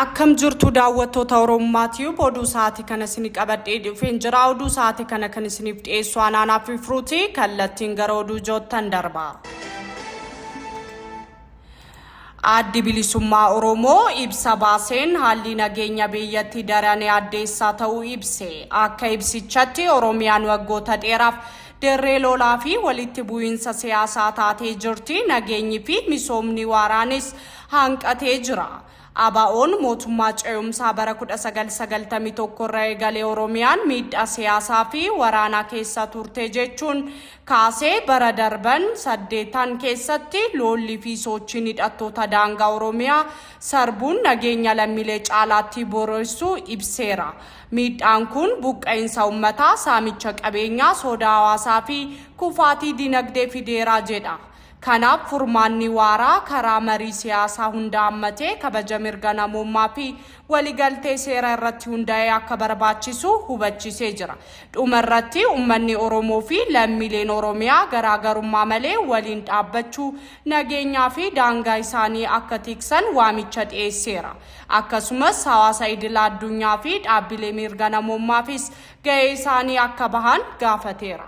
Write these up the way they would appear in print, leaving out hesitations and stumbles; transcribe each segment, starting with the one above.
Akkam jirtu daawwattoota Oromummaa Tube oduu sa'aatii kana isinii qabadhee dhufeen jira. Oduu sa'aatii kana kan isiniif dhiyeessu Anaanaa fi Firuuti. Kallattiin gara oduu ijoottan darba. Addi Bilisummaa Oromoo ibsa baaseen haalli nageenya biyyattii daran yaaddeessaa ta'uu ibse. Akka ibsichatti Oromiyaan waggoota dheeraaf dirree lolaa fi walitti bu'iinsa siyaasaa taatee jirti. Nageenyi fi misoomni waaraanis hanqatee jira. ABOn mootummaa ce'umsaa bara 1991 irra eegalee Oromiyaan miidhaa siyaasaa fi waraanaa keessa turte jechuun kaasee bara darban saddeetan keessatti lolli fi sochiin hidhattoota daangaa Oromiyaa sarbuun nageenya lammiilee caalaatti booressuu ibseera. Miidhaan kun buqqa'insa ummataa, saamicha qabeenyaa, sodaa hawaasaa fi kufaatii dinagdee fideera jedha. Kanaaf furmaanni waaraa karaa marii siyaasaa hunda hammatee kabaja mirga namoommaa fi waligaltee seera irratti hundaa'e akka barbaachisu hubachisee jira. Dhuma irratti ummanni Oromoo fi lammiileen Oromiyaa garaagarummaa malee waliin dhaabbachuu, nageenyaa fi daangaa isaanii akka tiksan waamicha dhiyeesseera. Akkasumas hawaasa idila addunyaa fi dhaabbilee mirga namoommaafis ga'ee isaanii akka bahan gaafateera.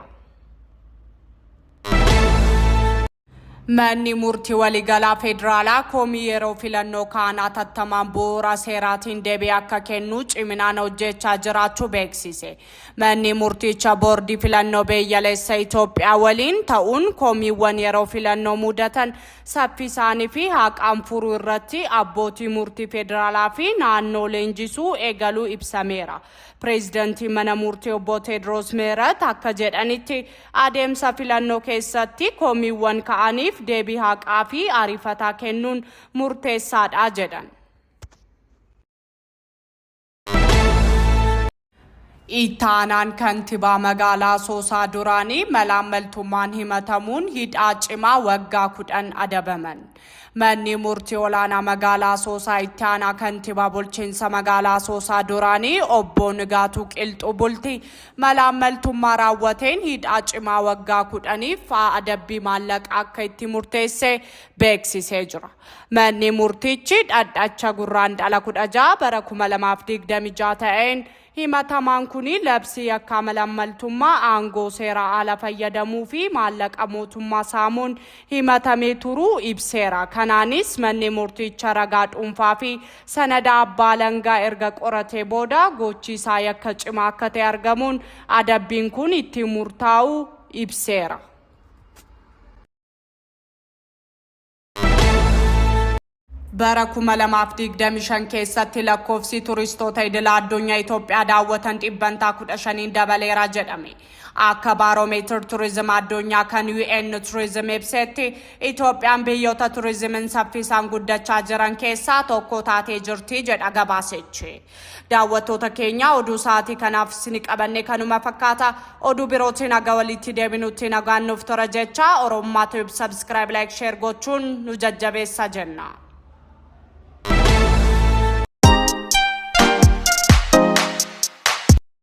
Manni Murtii Waliigalaa Federaalaa komii yeroo filannoo kaan hatattamaan bu'uura seeraatiin deebii akka kennu ciminaan hojjechaa jiraachuu beeksise. Manni murticha Boordii Filannoo Beeyyaleessa Itoophiyaa waliin ta'uun komiiwwan yeroo filannoo mudatan saffisaanii fi haqaan furuu irratti abbootii murtii federaalaa fi naannoo leenjisuu eegaluu ibsameera. Pireezidantiin Mana Murtii Obbo Teedroos Mihirat akka jedhanitti, adeemsa filannoo keessatti komiiwwan ka'aniif deebii haqaa fi ariifataa kennuun murteessaadha jedhan. Ittaanaan Kantibaa Magaalaa Asoosaa duraanii malaammaltummaan himatamuun hidhaa cimaa waggaa 10 adabaman. Manni Murtii Olaanaa Magaalaa Asoosaa Itti Aanaa Kantibaa Bulchiinsa Magaalaa Asoosaa duraanii Obbo Nigaatuu Qilxuu Bultii malaammaltummaa raawwateen hidhaa cimaa waggaa 10f adabbii maallaqaa akka itti murteesse beeksisee jira. Manni murtichi dhadhacha Gurraandhala 16 bara 2026 ta'een Himatamaan kuni labsii yakkaa malammaltummaa, aangoo seeraa ala fayyadamuu fi maallaqa mootummaa saamuun himatamee turuu ibseera. Kanaanis manni murtiicha ragaa dhuunfaa fi sanada abbaa alangaa erga qoratee booda gochi isaa yakka cimaa akka ta'e argamuun adabbiin kun itti murtaa'uu ibseera. Bara 2025 keessatti lakkoofsi turistoota idila addunyaa Itoophiyaa daawwatan dhibbantaa 15n dabaleera jedhame. Akka Baaroomeetir Turizima Addunyaa kan UN Tourism ibsetti, Itoophiyaan biyyoota turizimiin saffisaan guddachaa jiran keessaa tokko taatee jirti jedha gabaasichi. Daawwattoota keenya oduu sa'aatii kanaaf isini qabanne kanuma fakkaata. Oduu birootiin haga walitti deebinutti nagaan nuuf tura jecha Oromummaa Tube subscribe like share gochuun nu jajjabeessa jenna.